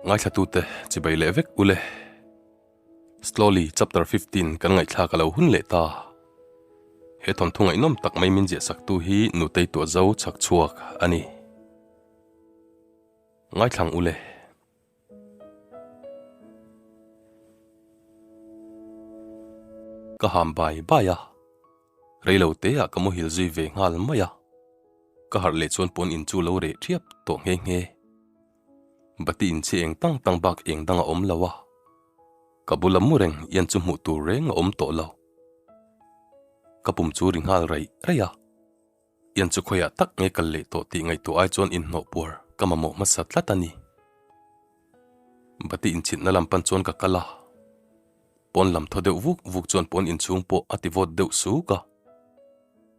Ngaithlatute chibai leh vek ule. Slowly chapter 15 kan ngaihthlak a lo hun leh ta. He thawnthu ngaihnawm tak mai min ziahsaktu hi Nutei Tuahzo chhak chhuak a ni. Ngaithlang ule. Ka ham bai bai a. Reilo te ah ka muhil zui ve nghal mai a. Ka harh leh chuan pawn in chu lo reh thiap tawh nghe nghe. Bati in chi eng tang tang bak eng dang a awm lo a. Ka bula mu reng ian chu hmuh tur reng a awm tawh lo. Ka pum chu ri nghal raih raih a. Ian chu khawiah tak nge kal leh tawh tih ngaihtuah ai chuan inhnawh puar ka mamawh hmasa tlat a ni. Bati inchhitna lam pan chuan ka kal a. Pawn lam thaw deuh vuk vuk chuan pawn inchhung pawh a ti vawt deuh suk a.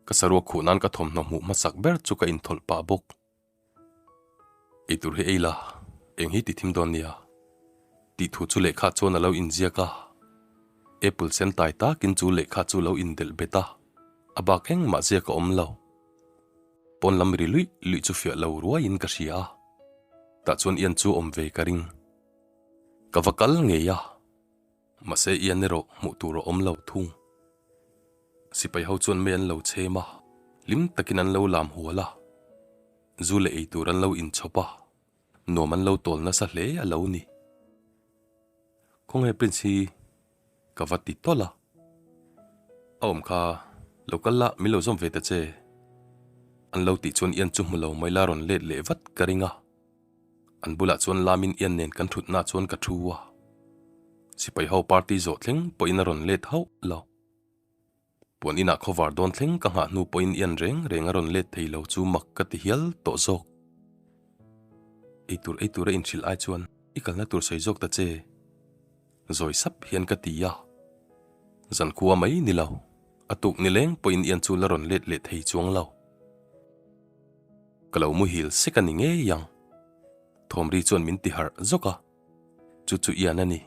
Ka saruak khuh nan ka thawmhnaw hmuh hmasak ber chu ka inthawlh pah bawk. Eitur hi ei la, eng hi ti thim dawn nia? Tih thu chu lehkha chuan a lo inziak a. Apple sen tai takin chu lehkha chu lo indelh bet a, a bak engmah ziak a awm lo. Pawn lam ri luih luih chu fiah lo ruaiin ka hria a, tah chuan Ian chu awm ve ka ring. Ka va kal ngei a, mahse Ian erawh hmuh tur a awm lo thung. Sipai ho chuan mei an lo chhem a, hlim takin an lo lam hual a, zu leh ei tur an lo inchhawp a, nuam an lo tawl nasa hle a lo ni. Khawnge Prince hi ka va ti tawlh a, a awm kha lo kal la min lo zawm ve ta che an lo tih chuan Ian chu hmu lo mai la rawn let leh vat ka ring a. An bulah chuan Lamin Ian nen kan thutna chuan ka thu a, sipai ho party zawh thleng pawhin a rawn let hauh lo. Puan inah khawvar dawn thleng ka nghah hnu pawhin Ian reng reng a rawn let thei lo chu mak ka ti hial tawh zawk. Eitur eitur a inhrilh ai chuan i kalna tur sawi zawk ta che. Zawi sap hian ka ti a. Zankhua mai ni lo, a tuk nileng pawhin Ian chu la rawn let leh thei chuang lo. Ka lo muhil sek a ni ngei ang. Thawmri chuan min ti harh zawk a, chu chu Ian a ni.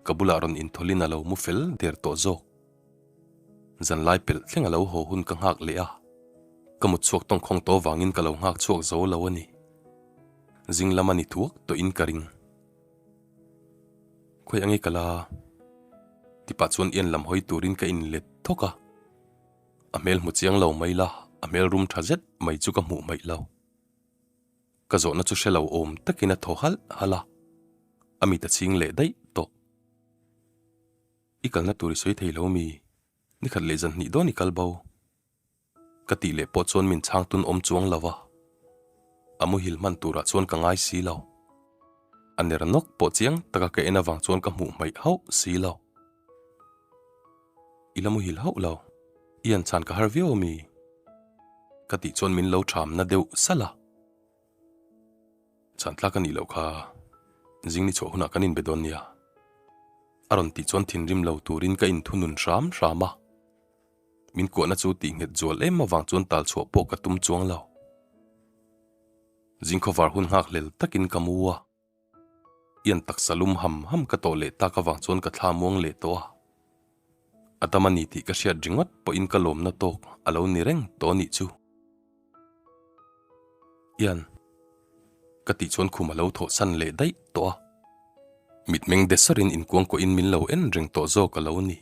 Ka bulah rawn inthawlin a lo mu fel der tawh zawk. Zanlai pelh thleng a lo haw hun ka nghak leh a, ka mut chhuak tawngkhawng tawh vangin ka lo nghak chhuak zo lo a ni. Zing lam a ni thuak tawhin ka ring. Khawi ange ka la? Tipah chuan Ian lam hawi turin ka inlet thawk a. A hmel hmu chiang lo mai la, a hmel rum tha zet mai chu ka hmuh hmaih lo. Ka zawhna chu hre lo awm takin a thaw halh halh a, a mit a chhing leh daih tawh. I kalna tur i sawi thei lo mi? Nikhat leh zan hnih dawn i kal bo. Ka tih leh pawh chuan min chhang tun awm chuang lo a, a muhil hman turah chuan ka ngai si lo. A ner nawk pawh chiang taka ka en avang chuan ka hmuh hmaih hauh si lo. I la muhil hauh lo, i an chhan ka har viau ami? Ka tih chuan min lo ṭham na deuh salh a. Chhan tlak a nih loh kha, zing ni chhuah hunah kan inbe dawn nia. A rawn tih chuan thinrim lo turin ka inthunun hram hram a. Min kuahna chu tih nghet zual em avang chuan tal chhuah pawh ka tum chuang lo. Zing khawvar hun nghak hlel takin ka mu a. Ian taksa lum ham ham ka tawh leh tak avang chuan ka thla muang leh tawh a. A dam a ni tih ka hriat ringawt pawhin ka lawmna tawk a lo ni reng tawh nih chu. Ian. Ka tih chuan khum a lo thawh san leh daih tawh a. Mitmeng de sarin inkuangkuahin min lo en reng tawh zawk a lo ni.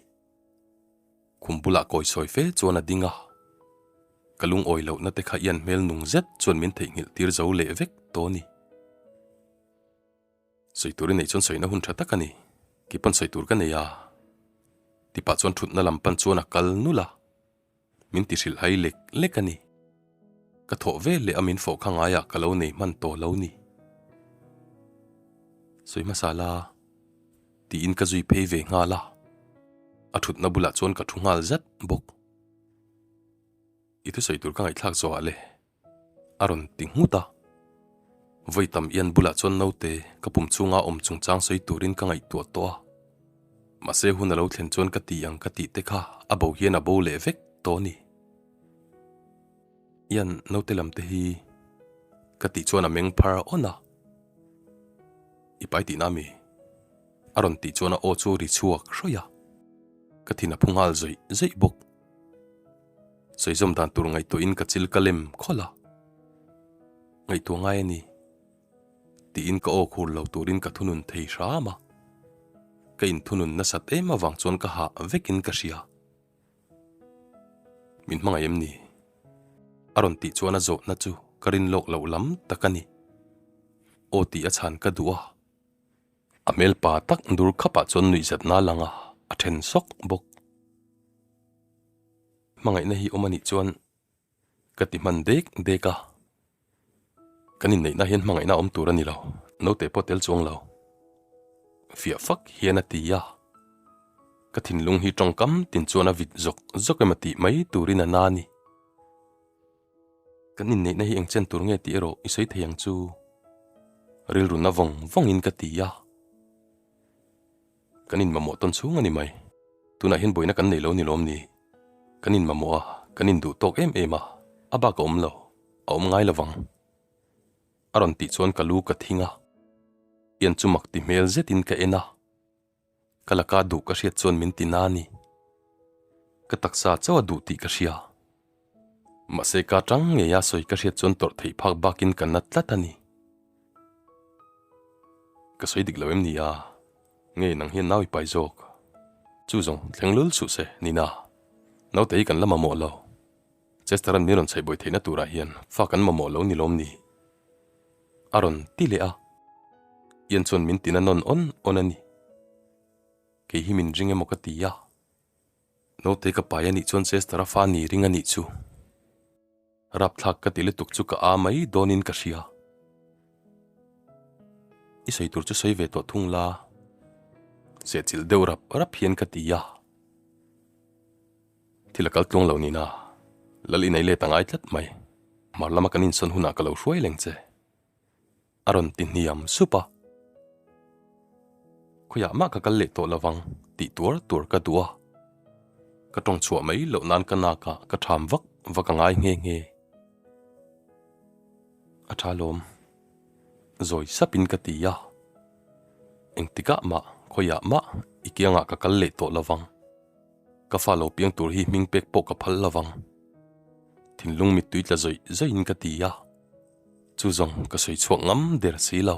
Khum bulah kawi sawi fe chuan a ding a. Ka lungawi lohna te kha Ian hmel nung zet chuan min theihnghilh tir zo leh vek tawh a ni. Sawi tur i neih chuan sawina hun tha tak a ni. Kei pawn sawi tur ka nei a. Tipah chuan thutna lam pan chuan a kal nulh a. Min ti hrilh hai lek lek a ni. Ka thawh ve leh a min fawh kha ngaiah ka lo nei hman tawh lo ni. Sawi hmasa la. Tiin ka zui phei ve nghal a. A thutna bulah chuan ka thu nghal zat bawk. I thusawi tur ka ngaihthlak zawhah le. A rawn ti nghut a. Vawi tam Ian bulah chuan naute ka pum chhunga awm chungchang sawi turin ka ngaihtuah tawh a. Mahse hun a lo thlen chuan ka ti ang ka tih te kha a bo hian a bo leh vek tawh a ni. Ian naute lam te hi ka tih chuan a meng phar awn a. I pai tihna mi? A rawn tih chuan a aw chu ri chhuak hrawih a. Ka thin a phu nghal zawih zawih bawk. Sawizawm dan tur ngaihtuahin ka chil ka lem khawlh a, ngaihtuah ngai a ni. Tiin ka aw khur lo turin ka thunun thei hram a. Ka inthunun nasat em avang chuan ka hah vekin ka hria. Min hmangaih em ni? A rawn tih chuan a zawhna chu ka rin lawk loh lam tak a ni. Aw tih a chhan ka duh a. A hmel pa tak dur khapah chuan nuihzatna a lang a, a then sawk bawk. Hmangaihna hi awm a nih chuan ka ti hman dek dek a. Kan inneihna hian hmangaihna awm tur a ni lo, naute pawh tel chuang lo. Fiah fak hian a ti a. Ka thinlung hi tawngkam tin chuan a vit zawk zawk em a tih mai turin a na a ni. Kan inneihna hi engchen tur nge tih erawh i sawi thei ang chu. Rilru na vawng vawngin ka ti a. Kan inmamawh tawn chhung a ni mai. Tunah hian buaina kan nei lo ni lawm ni? Kan inmamawh a, kan induh tawk em em a, a bak a awm lo, a awm ngai lovang. A rawn tih chuan ka lu ka thing a, Ian chu mak ti hmel zetin ka en a. Ka laka duh ka hriat chuan min ti na a ni. Ka taksa chauh a duh tih ka hria. Mahse ka tang ngei a sawi ka hriat chuan tawrh theih phak bakin ka na tlat a ni. Ka sawi dik lo em ni a? Nge nang hian nau i pai zawk? Chu zawng thleng lul suh se, Nina. Naute hi kan la mamawh lo. Chester-a'n min rawn chhaihbawi theihna turah hian fa kan mamawh lo ni lawm ni? A rawn ti leh a. Ian chuan min tina nawn awn awn a ni. Kei hi min ring emaw ka ti a. Naute ka pai a nih chuan Chester-a fa ni ring a nih chu. Rapthlak ka ti lutuk chu ka a mai dawnin ka hria. I sawi tur chu sawi ve tawh thung la. Sehchilh deuh rap rap hian ka ti a. Thil a kal tluang lo nina, Lal inei let a ngai tlat mai. Hmar lama kan insawn hunah ka lo hruai leng che. A rawn ti hniam sup a. Khawiah mah ka kal leh tawh lovang tih tuar tuar ka duh a. Ka tawng chhuah mai loh nan ka nak ah ka tham vak vak a ngai nghe nghe. A tha lawm. Zawi sapin ka ti a. Engtikah mah, khawiah mah i kiangah ka kal leh tawh lovang. Ka fa lo piang tur hi hming pek pawh ka phal lovang. Thinlung mittui tla zawih zawihin ka ti a. Chu zawng ka sawi chhuak ngam der si lo.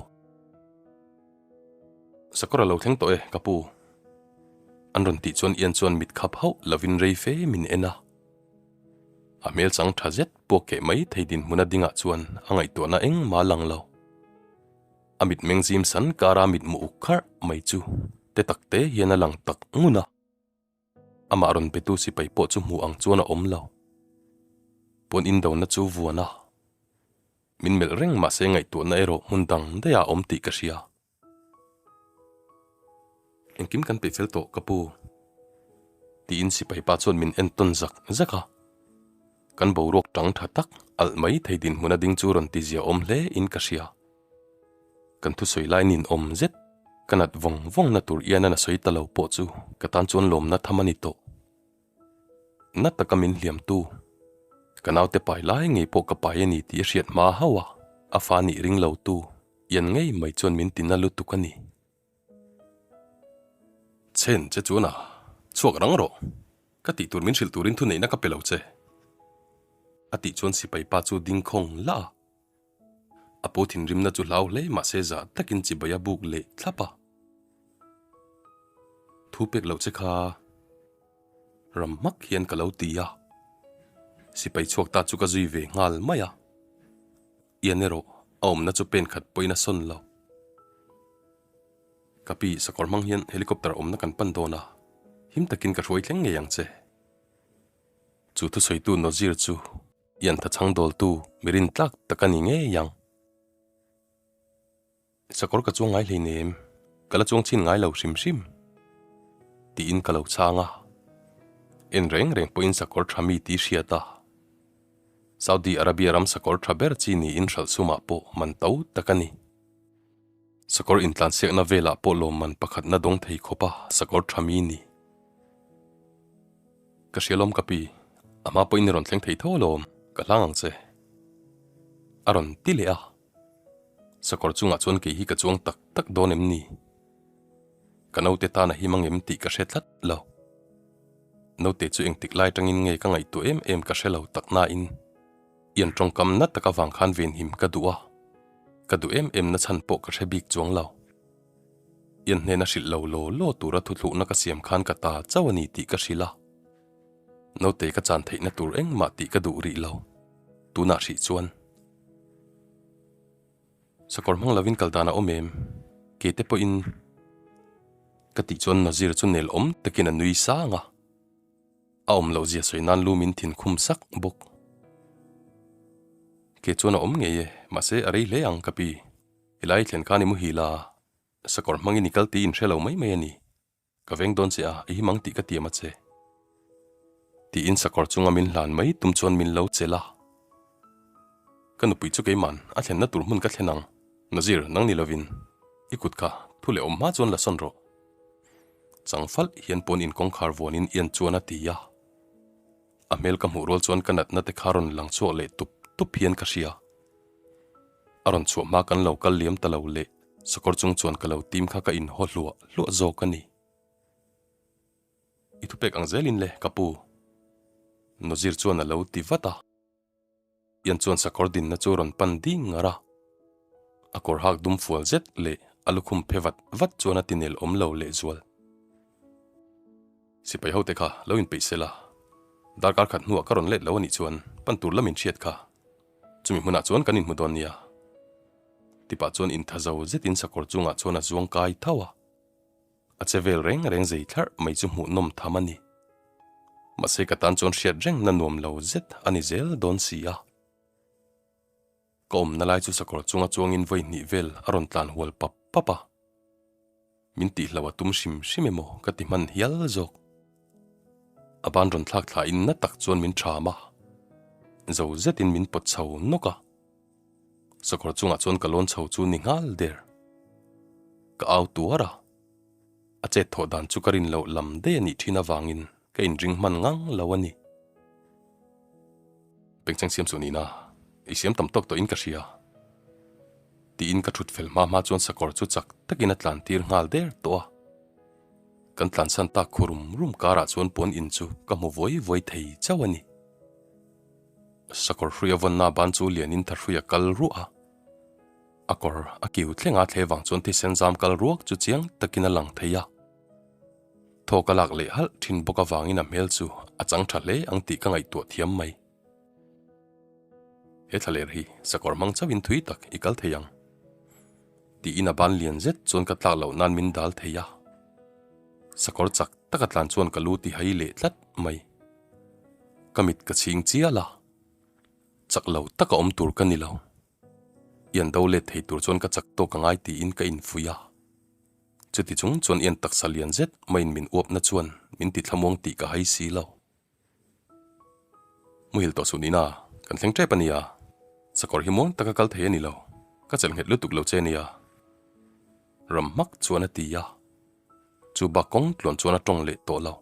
Sakawr a lo thleng tawh e, ka pu. An rawn tih chuan Ian chuan mit khap hauh lovin rei fe min en a. A hmel chang tha zet puak keh mai thei dinhmuna dingah chuan a ngaihtuahna engmah a lang lo. A mitmeng zim san kara mitmu uk kharh mai chu te tak te hian a lang tak ngun a. Amah rawn betu sipai pawh chu hmu ang chuan a awm lo. Puan indona chu vuan a. Min melh reng mahse ngaihtuahna erawh hmun dang daih ah a awm tih ka hria. Engkim kan peih fel tawh ka pu. Tiin sipai pa chuan min en tawn zak zak a. Kan boruak tang tha tak alh mai thei dinhmun a ding chu rawn ti zia awm hle in ka hria. Kan thusawi lai nin awm zet ka nat vawng vawng na tur ian a sawi ta lo pawh chu ka tan chuan lawmna tham a ni tawh. Na taka min hliam tu, ka naute pai lai ngei pawh ka pai a ni tih a hriat hma hauh a, a fa nih ring lo tu ian ngei mai chuan min ti na lutuk a ni. Chen che chuan a, chhuak rang rawh, ka tih tur min hrilh turin thuneihna ka pe lo che, a tih chuan sipai pa chu ding khawng lah a. A pu thinrimna chu hlau hle mahse zah takin chibai a buk leh thlap a. Thu pek loh che kha ram hmak hian ka lo ti a. Sipai chhuak ta chu ka zui ve nghal mai a. Ian erawh a awmna chu pen khat pawhin a sawn lo. Ka pi sakawr hmang hian helicopter awmna kan pan dawn a, him takin ka hruai thleng ngei ang che. Chu thusawitu Nazir chu Ian tha chhang dawltu mi rin tlak tak a ni ngei ang. Sakawr ka chuang ngai hleinem, ka la chuang chhin ngai lo hrim hrim. Tiin ka lo chhang a. En reng reng pawhin sakawr tha mi tih hriat a. Saudi Arabia ram sakawr tha ber chi niin hralhsumah pawh man to tak a ni. Sakawr intlansiakna velah pawh lawmman pakhatna dawng thei khawpa sakawr tha mi ni. Ka hria lawm ka pi, a hma pawhin i rawn thleng thei tho alawm, ka hlang ang che. A rawn ti leh a. Sakawr chungah chuan kei hi ka chuang tak tak dawn em ni? Ka naute tan a him ang em tih ka hre tlat lo. Naute chu engtik lai atangin nge ka ngaihtuah em em ka hre lo tak nain, i an tawngkam na tak avang khan venhim ka duh a. Ka duh em em na chhan pawh ka hre bik chuang lo. Ian hnena hrilh lo law law tura thuthlukna ka siam khan ka ta chauh a ni tih ka hrilh a. Naute ka chan theihna tur engmah tih ka duh rih lo. Tunah hrih chuan. Sakawr hmang lovin kal dan a awm em? Ke te pawhin ka tih chuan Nazir chu nel awm takin a nui sang a. A awm loh zia sawi nan lu min thin khum sak bawk. Ke chuan a awm ngei e, mahse a rei hle ang ka pi. Helai thlen khan i muhil a, sakawr hmangin i kal tih in hre lo mai mai a ni. Ka veng dawn che a, i him ang tih ka tiam a che. Tiin sakawr chunga min hlan mai tum chuan min lo chelh a. Ka nupui chu keiman a thlenna tur hmun ka thlen ang, Nazir, nang ni lovin i kut kha thu leh awm hma chuan la sawn rawh. Chang falh hian pawn in kawngkhar vuanin Ian chuan a ti a. A hmel ka hmuh rual chuan ka natna te kha rawn lang chhuak leh tup tup hian ka hria. A rawn chhuah hma kan lo kal liam ta lo leh sakawr chung chuan ka lo tim kha ka inhaw hluah hluah zawk a ni. I thupek ang zelin le ka pu. Nazir chuan a lo ti vat a. Ian chuan sakawr dinna chu rawn pan ding ngar a. A kawr hak dum fual zet leh a lukhum phe vat vat chuan a tinel awm lo lehzual. Sipai hote kha lo inpeih sela, darkar khat hnuah ka rawn let lo a nih chuan pan tur lamin hriat kha. Chumi hmunah chuan kan inhmu dawn nia. Tipah chuan intha zo zetin sakawr chungah chuan a zuang kai tho a. A che vel reng reng zei thlarh mai chu hmuhnawm tham a ni. Mahse ka tan chuan hriat reng na nuam lo zet a ni zel dawn si a. Ka awmna lai chu sakawr chunga chuangin vawi hnih vel a rawn tlan hual pap pap a. Min tihlo a tum hrim hrim emaw ka ti hman hial zawk. A ban rawn thlak thla in na tak chuan min ṭham a, zo zetin min pawt chho nawk a. Sakawr chungah chuan ka lawn chho chu ni nghal der. Ka au tuar a, a chet thawh dan chu ka rin loh lam daih a nih ṭhin avangin ka inring hman ngang lo a ni. Bengchheng siam suh nihna, i siam tam tawk tawhin ka hria. Tiin ka thut fel hma hma chuan sakawr chu chak takin a tlan tir nghal der tawh a. Kan tlansan tak khu rum rum karah chuan puan in chu ka hmu vuai vuai thei chauh a ni. Sakawr hrui a vawnna ban chu lianin thahrui a kal ruah a. A kawr a kiu thleng a thle vang chuan thisen zam kal ruak chu chiang takin a lang thei a. Thawk a lak leh halh thin bawk avangin a hmel chu a chang tha hle ang tih ka ngaihtuah thiam mai. He thlaler hi sakawr hmang chauhin thui tak i kal thei ang. Tiin a ban lian zet chuan ka tlak loh nan min dal thei a. Sakawr chak taka tlan chuan ka lu ti hai leh tlat mai. Ka mit ka chhing chial a, chak lo taka awm tur ka ni lo. I an do let thei tur chuan ka chak tawk a ngai tiin ka infuih a. Chuti chung chuan i an taksa lian zet maiin min uapna chuan min ti thlamuang tih ka hai si lo. Muhil tawh suh nihna, kan thleng tep a nia. Sakawr hi muang taka kal thei a ni lo, ka chelh nghet lutuk lo che nia. Ram hmak chuan a ti a, chu bak kawng tluan chuan a tawng leh tawh lo.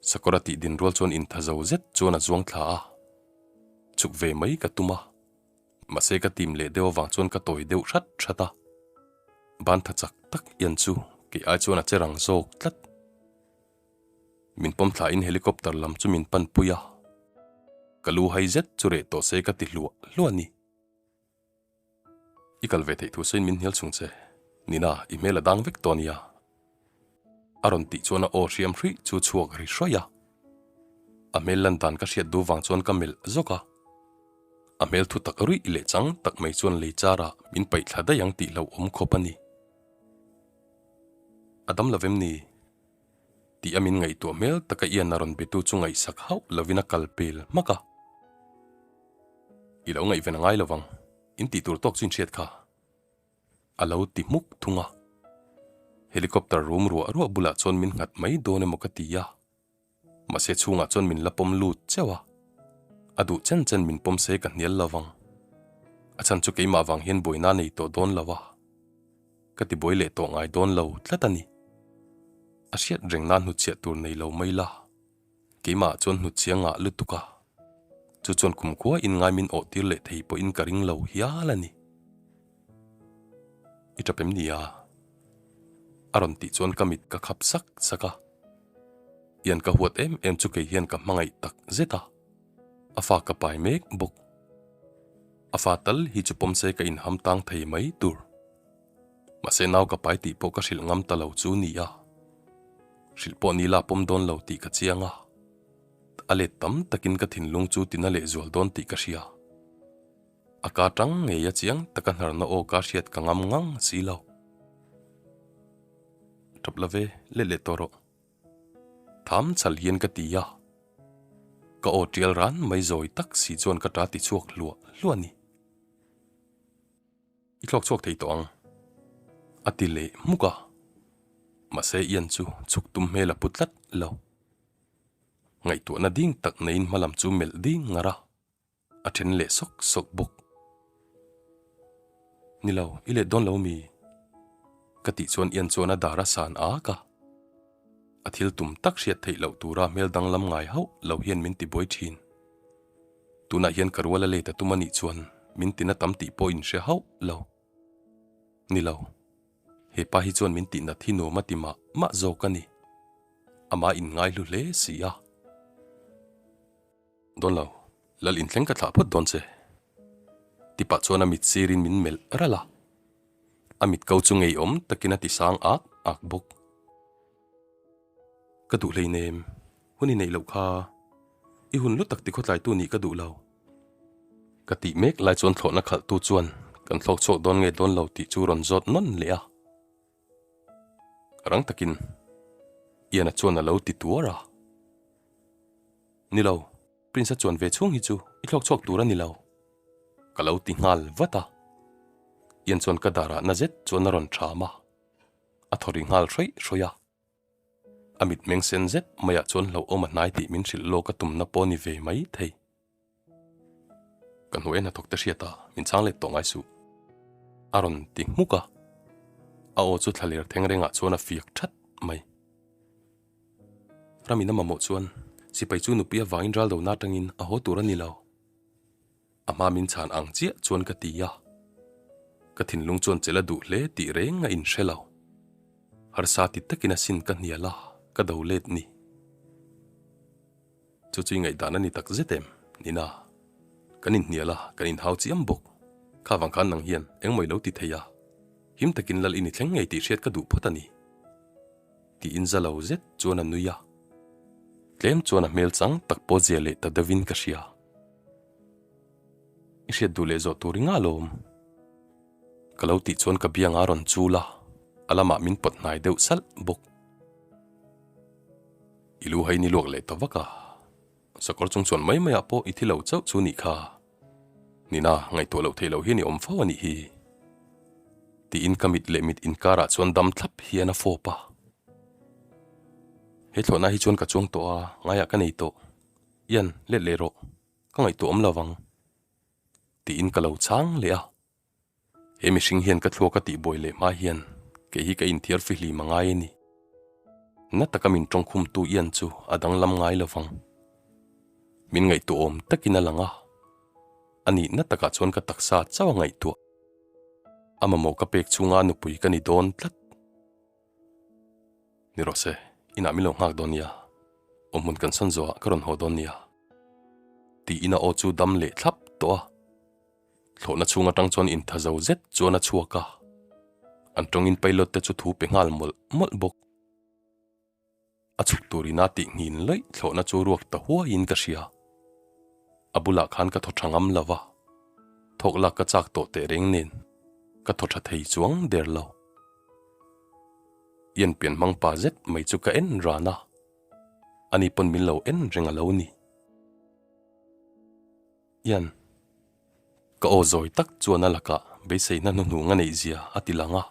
Sakawr a tih din rual chuan intha zo zet chuan a zuang thla a, chhuk ve mai ka tum a, mahse ka tim leh deuh avang chuan ka tawi deuh hrat hrat a. Ban tha chak tak ian chu kei ai chuan a che rang zawk tlat. Min pawm thlain helicopter lam chu min pan pui a, ka lu hai zet chu reh tawh se ka ti hluah hluah a ni. I kal ve theih thu sawiin min hnial chung che, Nina, i hmel a dang vek tawh a nia. A rawn tih chuan a aw hriam hruih chu chhuak ri hrawih a. A hmel lan dan ka hriat duh vang chuan ka melh zawk a. A hmel thu tak ruih leh chang tak mai chuan lei charah min paih thla daih ang tih hlauhawm khawp a ni. A dam lovem ni? Tih a min ngaihtuah hmel taka Ian a rawn betu chu ngaihsak hauh lovin a kal pel hmak a. I lo ngaihven a ngai lovang, in tih tur tawk chu in hriat kha. A lo ti hmuk thung a. Helicopter rum ruah ruah bulah chuan min nghat mai dawn emaw ka ti a. Mahse chhungah chuan min la pawm lut cheuh a. A duh chen chen min pawm se ka hnial lovang. A chhan chu keimah vang hian buaina nei tawh dawn lo a. Ka ti buai leh tawh ngai dawn lo tlat a ni. A hriat reng nan hnutchhiah tur nei lo mai la. Keimah chuan hnutchhia ngah lutuk a. Chu chuan kumkhua in ngai min awh tir leh thei pawhin ka ring lo hial a ni. I tap em ni a? A rawn tih chuan ka mit ka khap sak sak a. Ian ka huat em em chu kei hian ka hmangaih tak zet a. A fa ka pai mek bawk. A fa tal hi chu pawm se ka inham tang thei mai tur. Mahse nau ka pai tih pawh ka hrilh ngam ta lo chu nia. Hrilh pawh ni la pawm dawn lo tih ka chiang a. A let tam takin ka thinlung chu tina lehzual dawn tih ka hria. A ka tang ngei a chiang taka hnarna aw ka hriat ka ngam ngang si lo. Tap la ve, let leh tawh rawh. Tham chhal hian ka ti a. Ka aw tial ran mai zawi tak si chuan ka ta ti chhuak hluah hluah a ni. I thlawk chhuak thei tawh ang. A ti leh hmuk a. Mahse Ian chu chhuk tum hmel a pu tlat lo. Ngaihtuahna ding tak neiin hmalam chu melh ding ngar a. A then leh sawk sawk bawk. Ni lo, i let dawn lo mi? Ka tih chuan Ian chuan a dar a san ak a. A thil tum tak hriat theih loh tura hmel danglam ngai hauh lo hian min ti buai thin. Tunah hian ka rual a let a tum a nih chuan min tina tam tih pawh in hre hauh lo. Ni lo, he pa hi chuan min tihnat hi nuam a ti mah mah zawk a ni. Amah inngai hlu hle si a. Dawn lo, lal inthleng ka thlah phawt dawn che. Ti pah chuan a mit sirin min melh ralh a. A mit ko chu ngeiawm takin a ti sang ak ak bawk. Ka duh hleinem, hun i neih loh kha. I hun lu tak tikhawtlaitu nih ka duh lo. Ka tih mek lai chuan thlawhna khalhtu chuan kan thlawk chhuak dawn nge dawn lo tih chu rawn zawt nawn leh a. Rang takin Ian-a chuan a lo ti tuar a. Ni lo, Prince-a chuan ve chhung hi chu i thlawk chhuak tur a ni lo. Ka lo ti nghal vat a. Ian chuan ka darah na zet chuan a rawn ṭham a, a thaw ri nghal hrawih hrawih a. A mitmeng sen zet maiah chuan hlauhawm a hnai tih min hrilh lawk a tumna pawh a ni ve mai thei. Ka hnuai hnathawk te hriat a, min chang let tawh ngai suh. A rawn ti hmuk a, a aw chu thlaler theng rengah chuan a fiak that mai. Ramin a mamawh chuan sipai chu nupui avangin ral dona atangin a haw tur a ni lo. A hma min chhan ang chiah chuan ka ti a, ka thinlung chuan chelh a duh hle tih reng a inhre lo. Harsa ti takin a sin ka hnial a, ka do let ni. Chu chu i ngaihdan a ni tak zet em? Nina, Kan inhnial a, kan inhau chiam bawk. Kha vang khan nang hian engmaw i lo ti thei a, him takin lal i ni thleng ngei tih hriat ka duh phawt a ni. Tiin za lo zet chuan a nui a. Tlem chuan a hmel chang tak pawh zia leh ta deuhin ka hria. I hriat duh leh zawh tur i ngah lawm. Ka lo tih chuan ka biang a rawn chul a, a lamah min pawt hnai deuh salh bawk. I lu hai ni luak leh ta vak a, sakawr chung chuan mai maiah pawh i thi lo chauh chu nih kha. Nina, ngaihtuah loh theih loh hian i awm fo a nih hi. Tiin ka mit leh mit inkarah chuan dam thlap hian a fawp a. He thlawhna hi chuan ka chuang tawh a, ngaiah ka nei tawh. Ian, let leh rawh. Ka ngaihtuah awm lo vang. Tiin ka lo chhang leh a. He mihring hian ka thluak a tihbuai leh hma hian kei hi ka inthiar fihlim a ngai a ni. Na taka min tawngkhumtu Ian chu a danglam ngai lo vang. Min ngaihtuahawm takin a lang a, a nihna takah chuan ka taksa chauh a ngaihtuah. A mamawh ka pek chhunga a nupui ka ni dawn tlat. Ni rawh se, inah min lo nghak dawn nia, awmhmun kan sawn zawhah ka rawn haw dawn nia. Tiin a aw chu dam leh thlap tawh a. Thlawhna chhung atang chuan intha zo zet chuan a chhuak a, an tawngin pilot te chu thu pe nghal mawlh mawlh bawk. A chhuk turin a tih nghin laih thlawhna chu ruak ta huaiin ka hria. A bulah khan ka thaw tha ngam lo va, thawk lak ka chak tawh teh reng nen ka thaw tha thei chuang der lo. Ian pian hmang pa zet mai chu ka en ran a, ani pawn min lo en reng a lo ni. Ian, ka aw zawi tak chuan a lakah beiseina hnuhnung a neih zia a ti lang a,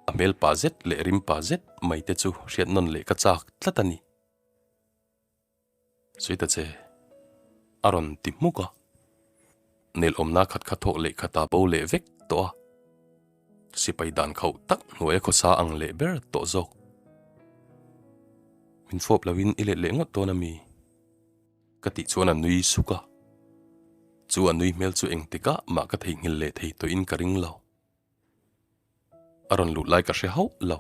a hmel pa zet leh rim pa zet mai te chu hriat nawn leh ka chak tlat a ni. Sawi ta che, a rawn ti hmuk a, nelawmna khat kha thawk leh khat a bo leh vek tawh a, sipai dan khauh tak hnuaia khawsa ang leh ber tawh zawk. Min fawp loin i let leh ngawt dawn a mi? Ka tih chuan a nui suk a, chu a nui hmel chu engtikah mah ka theihnghilh leh thei tawhin ka ring lo. A rawn luh lai ka hre hauh lo.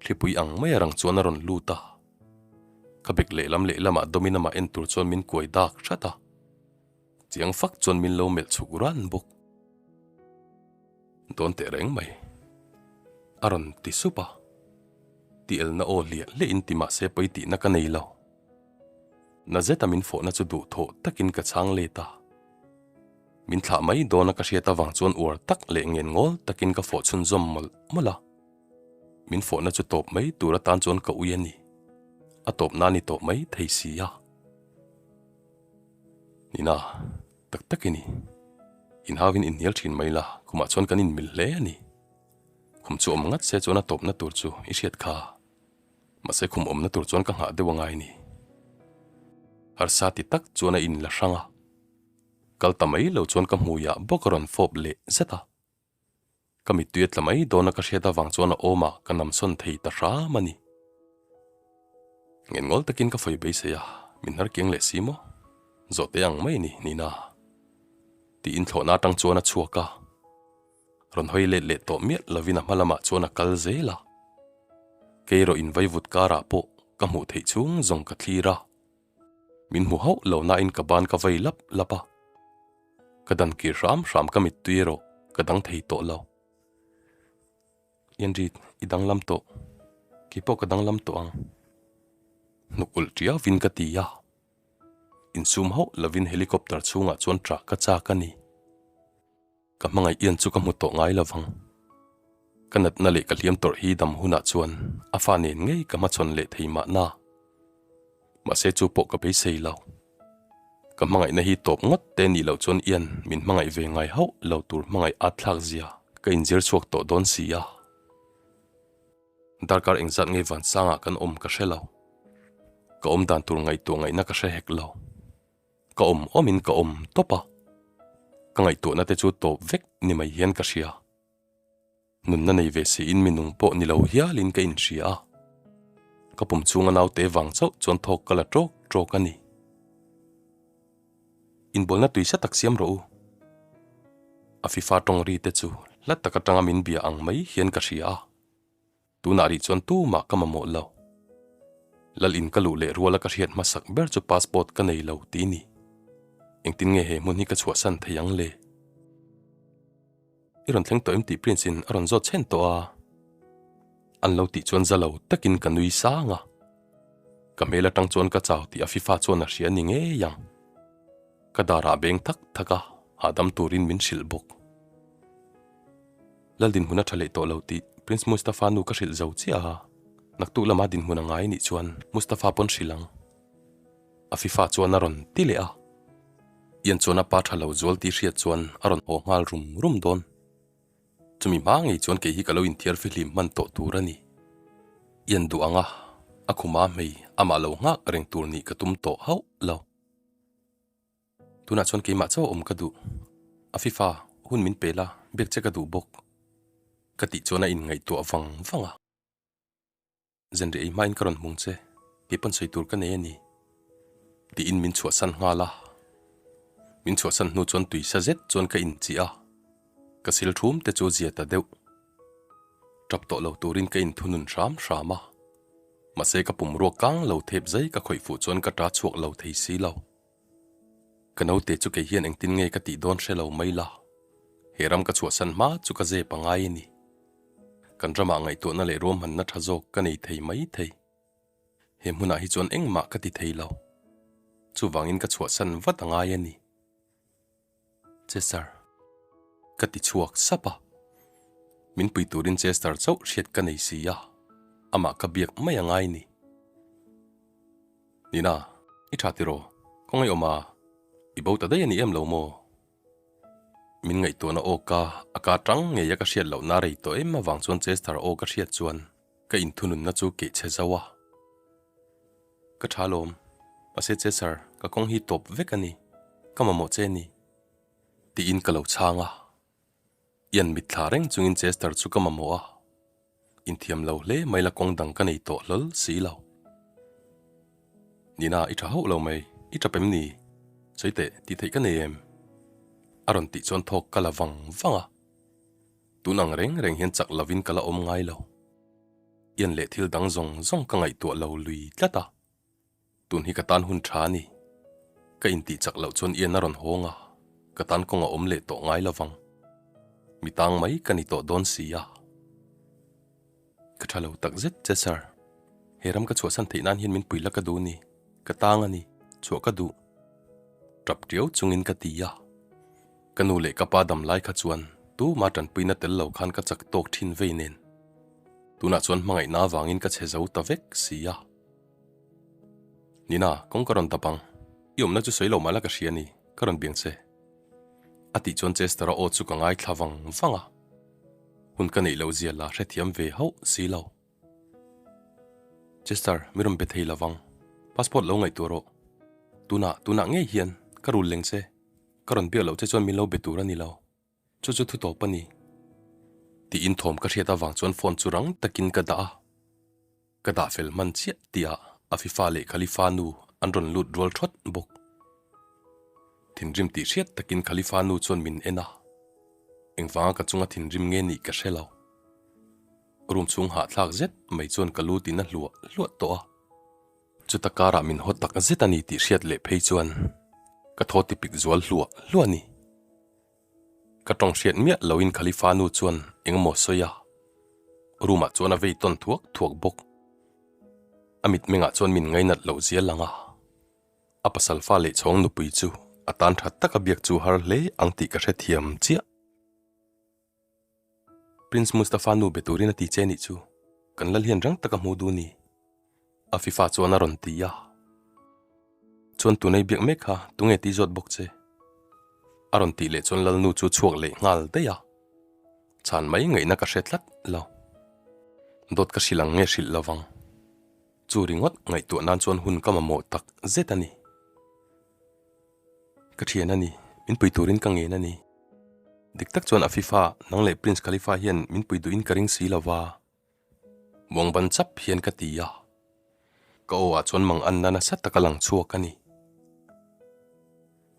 Thlipui ang mai a rang chuan a rawn lut a, ka bek lehlam lehlamah dawmin amah en tur chuan min kuai dak hrat a. Chiang fak chuan min lo melh chhuk ran bawk. Dawn teh reng mai. A rawn ti sup a. Ti elna aw hliah hliah in ti mah se pawi tihna ka nei lo. Na zeta min fawhna chu duhthawh takin ka chhang let a. Min thlah mai dawna ka hriat avang chuan uar tak leh ngen ngawl takin ka fawh chhunzawm mawlh mawlh a. Min fawhna chu tawp mai tur atan chuan ka ui a ni. A tawp nan i tawp mai thei si a. Nina, tak tak i ni. Inhauin inhnial thin mai la, khumah chuan kan inmil hle a ni. Khum chu awm ngat se chuan a tawpna tur chu i hriat kha. Mahse khum awmna tur chuan ka nghah deuh a ngai ni. Harsa ti tak chuan a inla hrang a. Kal ta mai lo chuan ka hmuiah bawk a rawn fawp leh zet a. Ka mittui a tla mai dawn a ka hriat avang chuan a awmah ka namsawn thei ta hram a ni. Ngen ngawl takin ka fawi beisei a, min hnar kiang leh si maw? Zawhte ang mai a ni, Nina. Tiin thlawhna atang chuan a chhuak a. Rawn hawi let leh tawh miah lovin a hma lamah chuan a kal zel a. Kei erawh invaivut karah pawh ka hmuh theih chhung zawng ka thlir a. Min hmu hauh lo nain ka ban ka vei lap lap a. Ka dan kir hram hram ka mittui erawh ka dang thei tawh lo. Ianrit, i danglam tawh. Kei pawh ka danglam tawh ang. Hnuk ulh tiauvin ka ti a. Insum hauh lovin helicopter chhungah chuan ṭah ka chak a ni. Ka hmangaih ian chu ka hmu tawh ngai lovang. Ka natna leh ka hliam tawrh hi dam hunah chuan a fa nen ngei ka hmachhawn leh thei mahna. Mahse chu pawh ka beisei lo. Ka hmangaihna hi tawp ngawt te nih loh chuan ian min hmangaih ve ngai hauh lo tur hmangaih at thlak zia ka inzir chhuak tawh dawn si a. Darkar engzat ngei vansangah kan awm ka hre lo. Ka awm dan tur ngaihtuah ngaihna ka hre hek lo. Ka awm awmin ka awm tawp a, ka ngaihtuahna te chu tawp vek ni mai hian ka hria. Nunna nei ve siin mi nung pawh ni lo hialin ka inhria a, ka pum chhunga naute vang chauh chuan thawk ka la tawk tawk a ni. Inbualna tui sa tak siam rawh u. A fifa tawng ri te chu hla tak atanga min bia ang mai hian ka hria a. Tunah rih chuan tumah ka mamawh lo. Lal in ka luh leh ruala ka hriat hmasak ber chu passport ka nei lo tih ni. Engtin nge he hmun hi ka chhuahsan thei ang le? I rawn thleng tawh em tih Prince in a rawn zawt chhen tawh a. An lo tih chuan za lo takin ka nui sang a. Ka hmel atang chuan ka chau tih a fifa chuan a hria ni ngei ang. Ka darah beng thak thak a, hahdam turin min hrilh bawk. Lal dinhmun a tha leh tawh lo tih Prince Mustafa nu ka hrilh zo chiah a, naktuk lama dinhmun a ngai nih chuan Mustafa pawn hrilh ang. A fifa chuan a rawn ti leh a. Ian chuan a pa tha lo zual tih hriat chuan a rawn haw nghal rum rum dawn. Chumi hma ngei chuan kei hi ka lo inthiar fihlim hman tawh tur a ni. Ian duh ang a, a khuma hmei amah lo nghak reng tur nih ka tum tawh hauh lo. Tunah chuan keimah chauh awm ka duh. A fifa, hun min pe la, biak che ka duh bawk. Ka tih chuan a inngaihtuah vang vang a. Zanriah ei hmain ka rawn hmung che, kei pawn sawi tur ka nei a ni. Tiin min chhuahsan nghal a. Min chhuahsan hnu chuan tui sa zet chuan ka inchih a. Ka sil thum te chu zia ta deuh. Tap tawh lo turin ka inthunun hram hram a. Mahse ka pum ruak kang lo thep zai ka khawih fuh chuan ka ta chhuak lo thei si lo. Ka naute chu kei hian engtin nge ka tih dawn hre lo mai la. He ram ka chhuahsan hma chu ka zep a ngai a ni. Kan ramah ngaihtuahna leh ruahmanna tha zawk ka nei thei mai thei. He hmunah hi chuan engmah ka ti thei lo. Chuvangin ka chhuahsan vat a ngai a ni. Chester. Ka ti chhuak sap a. Min pui turin Chester chauh hriat ka nei si a, amah ka biak mai a ngai ni. Nina, i tha tiraw? Khawngaih awm a, i bo ta daih a ni em lo maw? Min ngaihtuahna aw ka a ka tang ngei a ka hriat lohna rei tawh em avang chuan Chester aw ka hriat chuan ka inthununna chu keh chhe zo a. Ka tha lawm. Mahse Chester, ka kawng hi tawp vek a ni. Ka mamawh che a ni. Tiin ka lo chhang a. Ian mitthla reng chungin Chester chu ka mamawh a. Inthiam lo hle mai la kawng dang ka nei tawh hlawl si lo. Nina, i tha hauh lo mai. I tap em ni? Sawi teh, tih theih ka nei em? A rawn tih chuan thawk ka la vang vang a. Tun ang reng reng hian chak lovin ka la awm ngai lo. Ian leh thil dang zawng zawng ka ngaihtuah lo lui tlat a, tun hi ka tan hun tha a ni. Ka intih chak loh chuan Ian a rawn hawng a, ka tan kawng a awm leh tawh ngai lo vang. Mi tang mai ka ni tawh dawn si a. Ka tha lo tak zet che Sir. He ram ka chhuahsan theih nan hian min pui la ka duh ni. Ka tang a ni. Chhuah ka duh. Tap tiau chungin ka ti a. Ka nu leh ka pa dam lai kha chuan tuma tanpuina tel lo khan ka chak tawk thin vei nen. Tunah chuan hmangaihna avangin ka che zo ta vek si a. Nina, kawng ka rawn dap ang. I awmna chu sawi lo mah la ka hria a ni, ka rawn biang che. A tih chuan Chester-a aw chu ka ngaithla vang vang a. Hun ka neih loh zia la hrethiam ve hauh si lo. Chester, mi rawn be thei lo vang. Passport lo ngaihtuah rawh. Tunah, tunah ngei hian ka rul leng che. Ka rawn biak loh che chuan min lo be tur a ni lo. Chu chu thu tawp a ni. Tiin thawm ka hriat avang chuan phone chu rang takin ka dah a. Ka dah fel hman chiah tihah Afifa leh Khalifa nu an rawn lut rual thawt bawk. Thinrim tih hriat takin Khalifa nu chuan min en a. Engvanga ka chunga thinrim nge nih ka hre lo. Room chhung hahthlak zet mai chuan ka lu tin a hluah hluah tawh a. Chuta karah min haw tak zet a ni tih hriat leh phei chuan ka thaw ti pik zual hluah hluah a ni. Ka tawng hriat miah loin Khalifa nu chuan engemaw sawi a, room ah chuan a vei tawn thuak thuak bawk. A mitmengah chuan min ngainat loh zia lang a, a pasal fa leh chhawng nupui chu a tan tha taka biak chu har hle ang tih ka hrethiam chiah. Prince Mustafa nu be turin a ti che nih chu kan lal hian rang taka hmu duh ni. Afifa chuan a rawn ti a. Chuan tunei biak mek kha tunge tih zawt bawk che? A rawn tih leh chuan Lalnu chu chhuak leh nghal daih a. Chhan mai ngaihna ka hre tlat lo. Dawt ka hrilh ang nge hrilh lo vang. Chu ringawt ngaihtuah nan chuan hun ka mamawh tak zet a ni. Ka thian a ni, min pui turin ka ngen a ni. Dik tak chuan Afifa, nang leh Prince Khalifa hian min pui duhin ka ring si lo va. Muang ban chap hian ka ti a, ka aw ah chuan mang anna nasa tak a lang chhuak a ni.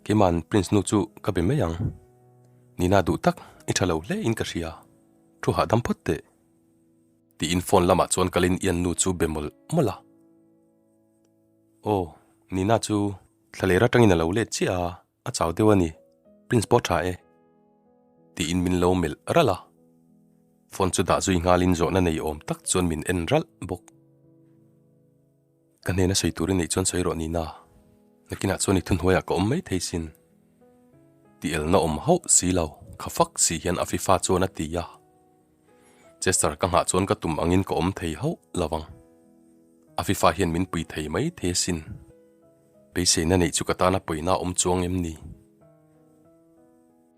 Keima'n Prince nu chu ka be mai ang. Nina duh tak, i tha lo hle in ka hria, thu hahdam phawt teh. Tiin phone lamah chuan kalin Ian nu chu be mawlh mawlh a. Aw, Nina chu thlaler atangin a lo let chiah a. A chau deuh a ni, Prince pawh tha e. Tiin min lo melh ralh a. Phone chu dah zui nghalin zawhna nei awm tak chuan min en ralh bawk. Ka hnena sawi tur i neih chuan sawi rawh Nina, nakinah chuan i thuhnuaiah ka awm mai thei sin. Ti elna awm hauh si lo, kha fak si hian Afifa chuan a ti a. Chester ka nghah chuan ka tum angin ka awm thei hauh lo ang. Afifa hian min pui thei mai thei asin. Beiseina neih chu ka tana pawina awm chuang em ni?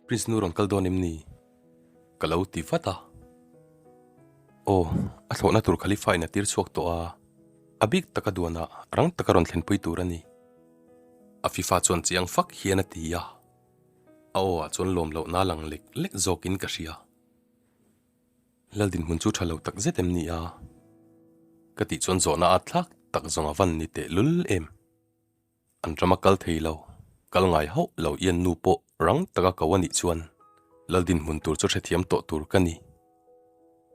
Prince nu rawn kal dawn em ni? Ka lo ti vat a. Aw, a thlawhna tur Khalifa in a tir chhuak tawh a, a bik taka duanah rang taka rawn thlenpui tur a ni. Afifa chuan chiang fak hian a ti a, a aw ah chuan lawm lohna lang lek lek zawkin ka hria. Lal dinhmun chu tha lo tak zet em ni a? Ka tih chuan zawhna a thlak tak zawng a van ni teh lul em? An rama kal thei lo, kal ngai hauh lo Ian nu pawh rang taka ko a nih chuan Lal dinhmun tur chu hrethiam tawh tur ka ni.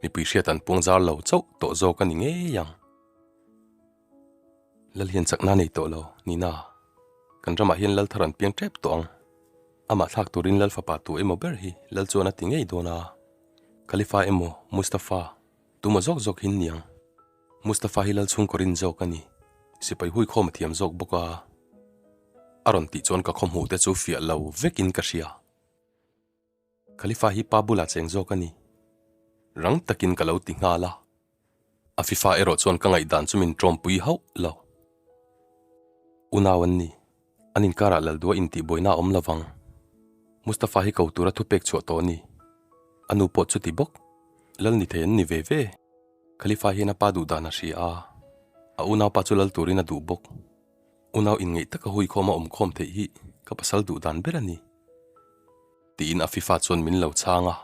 Mipui hriat an puang zar lo chauh tawh zawk a ni ngei ang. Lal hian chakna nei tawh lo, Nina. Kan ramah hian Lal thar an piang tep tawh ang. Amah thlak turin Lal fapa tu emaw ber hi Lal chuan a ti ngei dawn a. Khalifa emaw Mustafa, tuma zawk zawk hin niang. Mustafa hi Lal chhungkaw rin zawk a ni. Sipai hui khawm a thiam zawk bawk a. A rawn tih chuan ka khawhmuh te chu fiah lo vekin ka hria. Khalifa hi pa bulah cheng zawk a ni. Rang takin ka lo ti nghal a. Afifa erawh chuan ka ngaihdan chu min tawmpui hauh lo. Unau an ni. An inkarah Laldua intihbuaina a awm lo vang. Mustafa hi ko tura thupek chhuah tawh a ni. A nu pawh chuti bawk. Lal ni thei an ni ve ve. Khalifa hian a pa duh dan a hria a. A unaupa chu lal turin a duh bawk. Unau inngeih taka huikhawm a awmkhawm theih hi ka pasal duh dan ber a ni. Tiin Afifa chuan min lo chhang a.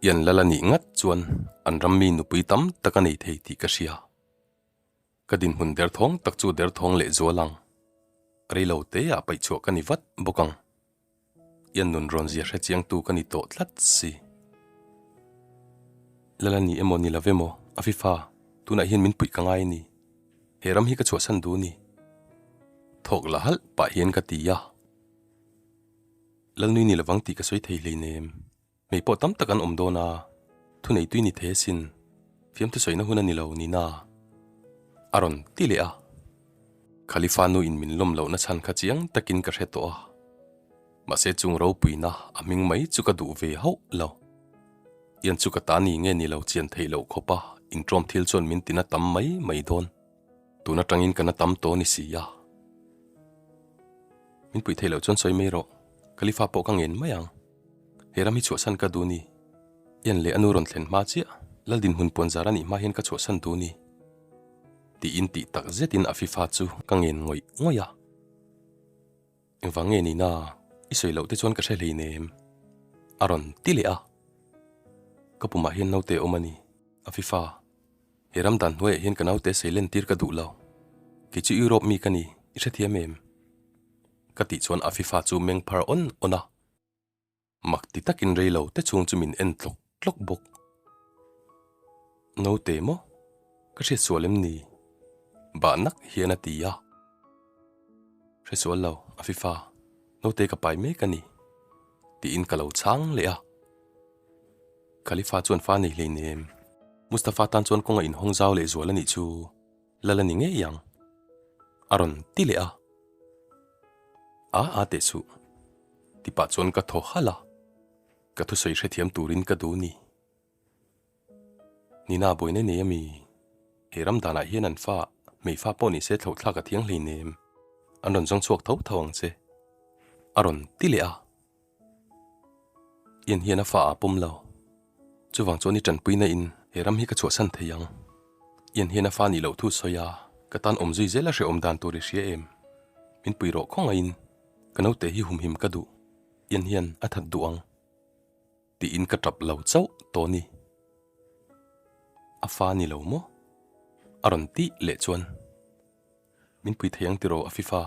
Ian lal a nih ngat chuan an ram mi nupui tam tak a nei thei tih ka hria. Ka dinhmun derthawng tak chu derthawng leh zual ang. Reilo te ah paih chhuah ka ni vat bawk ang. Ian nun rawn zia hre chiangtu ka ni tawh tlat si. Lal a ni emaw ni lo emaw, Afifa, tunah hian min puih ka ngai a ni. He ram hi ka chhuahsan duh a ni. Thawk la halh pah hian ka ti a. Lalnui ni lovang tih ka sawi thei hleinem. Hmei pawh tam tak an awm dawn a, thunei tui ni thei asin. Fiamthu sawina hun a ni lo nina a rawn ti leh a. Khalifa nu in min lawm lohna chhan kha chiang takin ka hre tawh a. Mahse chung ropuina a hming mai chu ka duh ve hauh lo. Ian chu ka ta ni nge ni lo chian theih loh khawp a, intawm thil chuan min tina tam mai mai dawn. Tun atangin ka na tam tawh ni si a. Min puih theih loh chuan sawi mai rawh, Khalifa pawh ka ngen mai ang. He ram hi chhuahsan ka duh ni. Ian leh a nu rawn thlen hma chiah, Lal dinhmun puanzar a nih hma hian ka chhuahsan duh ni. Tiin tih tak zetin Afifa chu ka ngen ngawih ngawih a. Engvang nge nina, i sawi loh te chuan ka hre hleinem. A rawn ti leh a. Ka pumah hian naute a awm a ni, Afifa. He ram dan hnuaiah hian ka naute sei len tir ka duh lo. Kei chu Europe mi ka ni, i hrethiam em? Ka tih chuan Afifa chu meng phar awn awn a. Mak ti takin rei lo te chhung chu min en tlawk tlawk bawk. Naute maw? Ka hriat sual em ni? Bah nak hian a ti a. Hre sual lo, Afifa, naute ka pai mek a ni, tiin ka lo chhang leh a. Khalifa chuan fa nei hleinem. Mustafa tan chuan kawng a inhawng zau leh zual a nih chu lal a ni ngei ang. A rawn ti leh a. A a teh suh. Tipah chuan ka thaw halh a. Ka thusawi hrethiam turin ka duh ni. Nina buaina nei ami? He ram danah hian an fa, hmeifa pawh ni se thlauhthlak a thiang hleinem. An rawn zawng chhuak tho tho ang che. A rawn ti leh a. Ian hian a fa a pawm lo. Chuvang chuan i tanpuina in he ram hi ka chhuahsan thei ang. Ian hian a fa nih loh thu sawi a, ka tan awm zui zel a hrehawm dan tur i hria em? Min pui rawh khawngaihin ka naute hi humhim ka duh. Ian hian a that duh ang. Tiin ka tap lo chauh tawh ni. A fa ni lo maw? A rawn tih leh chuan min pui thei ang tiraw a fifa?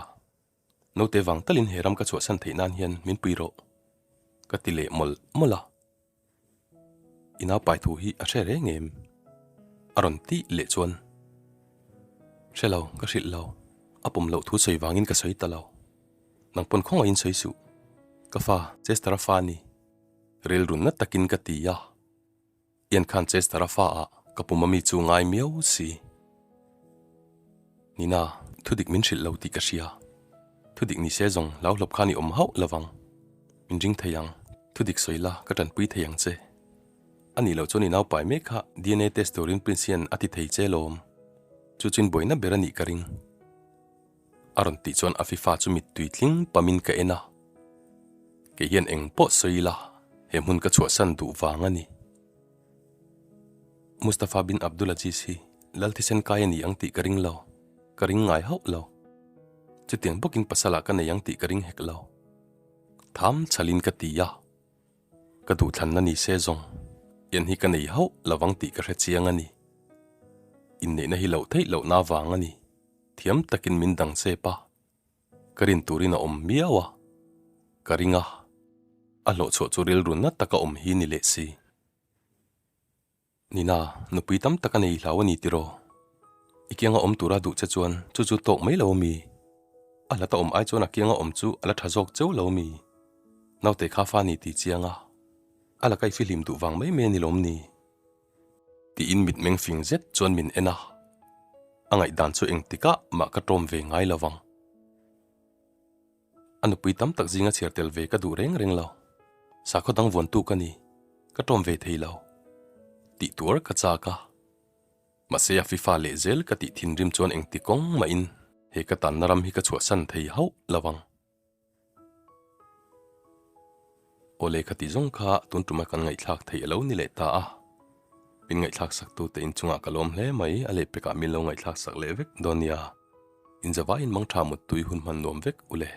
Naute vang talin he ram ka chhuahsan theih nan hian min pui rawh, ka ti leh mawlh mawlh a. I naupai thu hi a hre reng em? A rawn tih leh chuan, Hre lo, ka hrilh lo. A pawm loh thu sawi vangin ka sawi ta lo. Nang pawn khawngaihin sawi suh. Ka fa, Chester-a fa a ni. Rilrunna takin ka ti a. Ian khan Chester-a fa ah ka pum ami chu ngai miau si. Nina, thudik min hrilh lo tih ka hria. Thudik ni se zawng hlauhlawp khan i awm hauh lovang. Min ring thei ang, thudik sawi la ka tanpui thei ang che. A nih loh chuan i naupai mek kha DNA test turin Prince hian a ti thei che lawm. Chu chuin buaina ber a nih ka ring. A rawn tih chuan Afifa chu mittui tling pamin ka en a. Kei hian eng pawh sawi ila, he hmun ka chhuahsan duh vang a ni. Mustafa bin Abdulaziz hi lal thisen kai a ni ang tih ka ring lo, ka ring ngai hauh lo. Chutiang bawkin pasalah ka nei ang tih ka ring hek lo. Tham chhalin ka ti a, ka duhthlanna ni se zawng, en hi ka nei hauh lovang tih ka hre chiang a ni. Inneihna hi loh theih lohna vang a ni. Thiam takin min dang chep a, ka rin turin a awm miau a, ka ring a, a hlawhchhuah chu rilru na taka awm hi ni leh si. Nina, nupui tam tak a nei hlau a ni tiraw? I kianga awm tura duh che chuan chu chu tawk mai lo ami? A hlata awm ai chuan a kianga awm chu a la tha zawk cheu lo ami? Naute kha fa ni ti chiang a, a laka i fihlim duh vang mai mai a ni lawm ni? Tiin mitmeng fing zet chuan min en a, a ngaihdan chu engtikah mah ka tawm ve ngai lo vang. A nupui tam tak zinga chhiar tel ve ka duh reng reng lo, sakhaw dang vuantu ka ni, ka tawm ve thei lo. Tih tuar ka chak a, mahse a fifa leh zel ka tih thinrim chuan engti kawng mahin he ka tanna ram hi ka chhuahsan thei hauh lo vang. Aw lehkha tih zawng kha tun tuma kan ngaihthlak theih a lo ni leh ta a. Min ngaihthlak sak tute inchungah ka lawm hle mai, a lehpekah min lo ngaihthlak sak leh vek dawn nia. Inzavaiin mangtha muttui hun hman nuam vek u le.